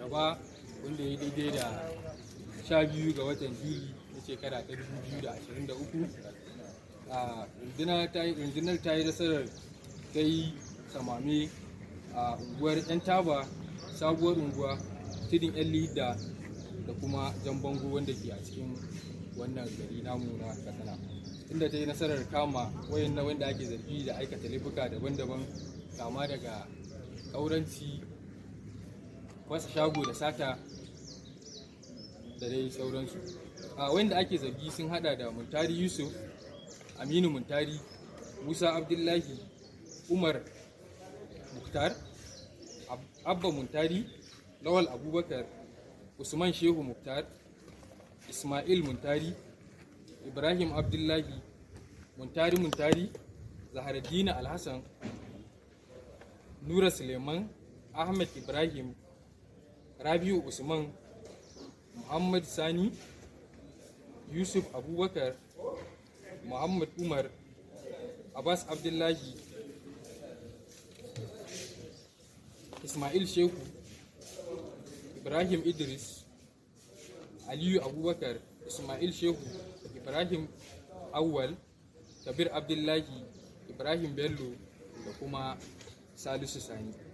Laraba, wanda ya daidai da 12 ga watan Yuli na shekara ta 2023, a rundunar ta yi nasarar kai samame a unguwar 'Yan Taba, Sabuwar Unguwa, Tudun 'Yan Lida da kuma Jan Bango, wanda ke a cikin wannan gari namu na Katsina, inda ta yi nasarar kama wayannan wanda ake zargi da aikata laifuka daban-daban, kama daga ƙauranci, fasa shago da sata da dai sauransu. A wanda ake zargi sun hada da Muntari Yusuf, Aminu Muntari, Musa Abdullahi, Umar Muktar, Abba Muntari, Lawal Abubakar, Usman Shehu Muktar, Ismail Muntari, Ibrahim Abdullahi, Muntari Muntari, Zaharaddina Alhassan, Nura Suleiman, Ahmed Ibrahim, Rabiu Usman, Muhammad Sani, Yusuf Abubakar, Muhammad Umar, Abbas Abdullahi, Ismail Shehu, Ibrahim Idris, Aliyu Abubakar, Ismail Shehu, Ibrahim Awwal, Kabir Abdullahi, Ibrahim Bello da kuma Salisu Sani.